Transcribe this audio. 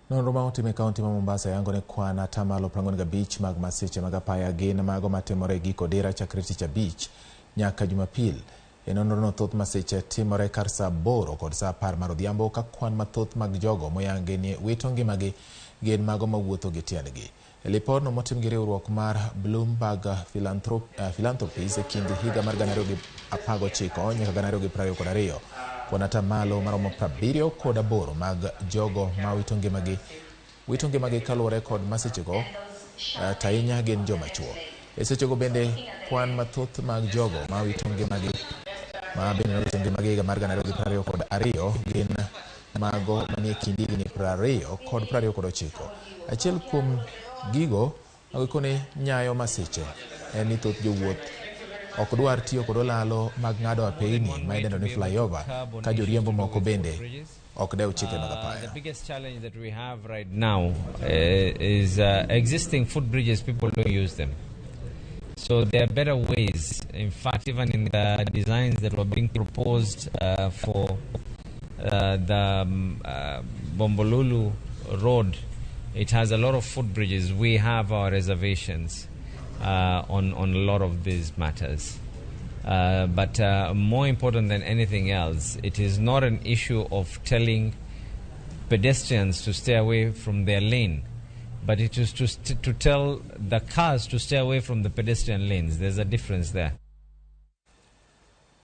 Nonro ma otim e kaunti ma Mombasa yango ni kwan atamalo 45 mag masiche mag apaya gin mago matimore e giko dira chakre tich abich nyaka Jumapil. E nonrono thoth masiche timore kar saa 8 kod saa 10 mar odhiambo ka kwan mathoth mag jogo moyangi ni wito ngimagi gin mago mawuotho gi tiendgi. E lipodno motim gi riwruok mar Bloomberg Philanthropies e kind higa mar 2019 nyaka 2022, kwan atamalo maromo 78 mag jogo ma wito ngimagi kaluwore kod masichego to ahinya gin joma chuo. E sechego bende kwan mathoth mag jogo ma wito ngimagi ma bende nowito ngimagi higa mar 2022 gin mago manie kind higni 20 kod 29. Achiel kuom gigo magikone nyayo masiche en ni thoth jowuoth ok dwar tiyo kod olalo mag ng'ado apeini ma idendo ni flyover ka joriembo moko bende ok dew chike mag apaya. The biggest challenge that we have right now is existing footbridges, people don't use them. So there are better ways. In fact, even in the designs that were being proposed for the Bombolulu Road, it has a lot of footbridges. We have our reservations on a lot of these matters. But more important than anything else, it is not an issue of telling pedestrians to stay away from their lane, but it is to tell the cars to stay away from the pedestrian lanes. There's a difference there.